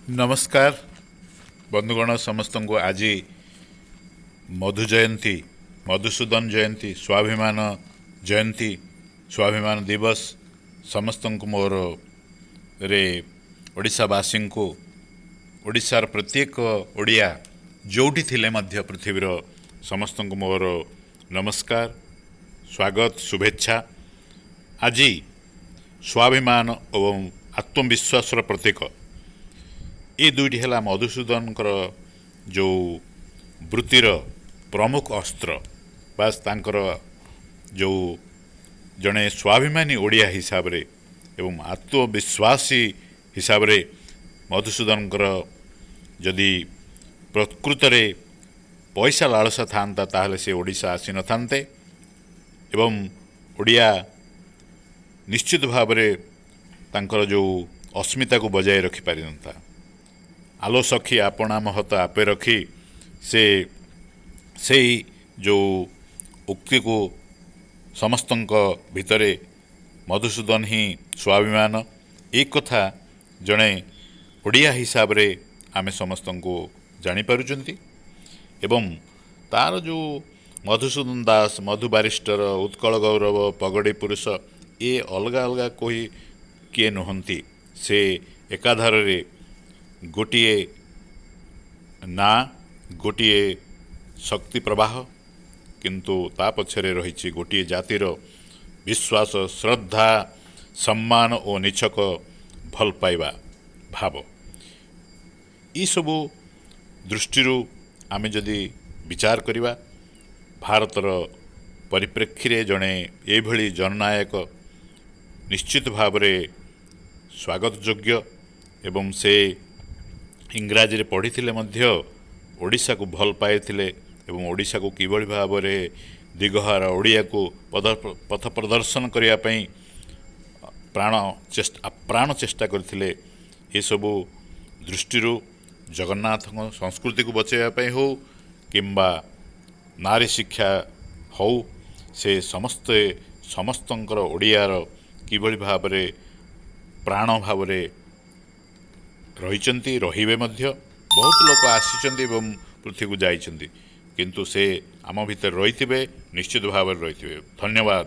ନମସ୍କାର ବନ୍ଧୁଗଣ ସମସ୍ତଙ୍କୁ। ଆଜି ମଧୁ ଜୟନ୍ତୀ, ମଧୁସୂଦନ ଜୟନ୍ତୀ, ସ୍ୱାଭିମାନ ଜୟନ୍ତୀ, ସ୍ୱାଭିମାନ ଦିବସ। ସମସ୍ତଙ୍କୁ ମୋର ରେ ଓଡ଼ିଶାବାସୀଙ୍କୁ, ଓଡ଼ିଶାର ପ୍ରତ୍ୟେକ ଓଡ଼ିଆ ଯେଉଁଠି ଥିଲେ ମଧ୍ୟ ପୃଥିବୀର ସମସ୍ତଙ୍କୁ ମୋର ନମସ୍କାର, ସ୍ୱାଗତ, ଶୁଭେଚ୍ଛା। ଆଜି ସ୍ୱାଭିମାନ ଏବଂ ଆତ୍ମବିଶ୍ୱାସର ପ୍ରତୀକ ଏ ଦୁଇଟି ହେଲା ମଧୁସୂଦନଙ୍କର ଯେଉଁ ବୃତ୍ତିର ପ୍ରମୁଖ ଅସ୍ତ୍ର। ବାସ୍, ତାଙ୍କର ଯେଉଁ ଜଣେ ସ୍ୱାଭିମାନୀ ଓଡ଼ିଆ ହିସାବରେ ଏବଂ ଆତ୍ମବିଶ୍ୱାସୀ ହିସାବରେ ମଧୁସୂଦନଙ୍କର ଯଦି ପ୍ରକୃତରେ ପଇସା ଲାଳସା ଥାନ୍ତା, ତାହେଲେ ସେ ଓଡ଼ିଶା ଆସିନଥାନ୍ତେ ଏବଂ ଓଡ଼ିଆ ନିଶ୍ଚିତ ଭାବରେ ତାଙ୍କର ଯେଉଁ ଅସ୍ମିତାକୁ ବଜାୟ ରଖିପାରିନଥାନ୍ତା। ଆଲୋ ସଖୀ, ଆପଣା ମହତ ଆପେ ରଖି, ସେ ସେଇ ଯେଉଁ ଉକ୍ତିକୁ ସମସ୍ତଙ୍କ ଭିତରେ ମଧୁସୂଦନ ହିଁ ସ୍ୱାଭିମାନ, ଏ କଥା ଜଣେ ଓଡ଼ିଆ ହିସାବରେ ଆମେ ସମସ୍ତଙ୍କୁ ଜାଣିପାରୁଛନ୍ତି। ଏବଂ ତା'ର ଯେଉଁ ମଧୁସୂଦନ ଦାସ, ମଧୁ ବାରିଷ୍ଟର, ଉତ୍କଳ ଗୌରବ, ପଗଡ଼ି ପୁରୁଷ, ଏ ଅଲଗା ଅଲଗା କହି କିଏ ନୁହନ୍ତି। ସେ ଏକାଧାରରେ ଗୋଟିଏ ନାଁ, ଗୋଟିଏ ଶକ୍ତି ପ୍ରବାହ, କିନ୍ତୁ ତା ପଛରେ ରହିଛି ଗୋଟିଏ ଜାତିର ବିଶ୍ୱାସ, ଶ୍ରଦ୍ଧା, ସମ୍ମାନ ଓ ନିଛକ ଭଲ ପାଇବା ଭାବ। ଏସବୁ ଦୃଷ୍ଟିରୁ ଆମେ ଯଦି ବିଚାର କରିବା, ଭାରତର ପରିପ୍ରେକ୍ଷୀରେ ଜଣେ ଏଇଭଳି ଜନନାୟକ ନିଶ୍ଚିତ ଭାବରେ ସ୍ୱାଗତ ଯୋଗ୍ୟ। ଏବଂ ସେ ଇଂରାଜୀରେ ପଢ଼ିଥିଲେ ମଧ୍ୟ ଓଡ଼ିଶାକୁ ଭଲ ପାଇଥିଲେ ଏବଂ ଓଡ଼ିଶାକୁ କିଭଳି ଭାବରେ ଦିଗହରା ଓଡ଼ିଆକୁ ପଥ ପ୍ରଦର୍ଶନ କରିବା ପାଇଁ ପ୍ରାଣ ଚେଷ୍ଟା ଆପ୍ରାଣ ଚେଷ୍ଟା କରିଥିଲେ। ଏସବୁ ଦୃଷ୍ଟିରୁ ଜଗନ୍ନାଥଙ୍କ ସଂସ୍କୃତିକୁ ବଚାଇବା ପାଇଁ ହେଉ କିମ୍ବା ନାରୀ ଶିକ୍ଷା ହେଉ, ସେ ସମସ୍ତେ ସମସ୍ତଙ୍କର ଓଡ଼ିଆର କିଭଳି ଭାବରେ ପ୍ରାଣ ଭାବରେ ରହିଛନ୍ତି, ରହିବେ ମଧ୍ୟ। ବହୁତ ଲୋକ ଆସିଛନ୍ତି ଏବଂ ପୃଥିବୀକୁ ଯାଇଛନ୍ତି, କିନ୍ତୁ ସେ ଆମ ଭିତରେ ରହିଥିବେ, ନିଶ୍ଚିତ ଭାବରେ ରହିଥିବେ। ଧନ୍ୟବାଦ।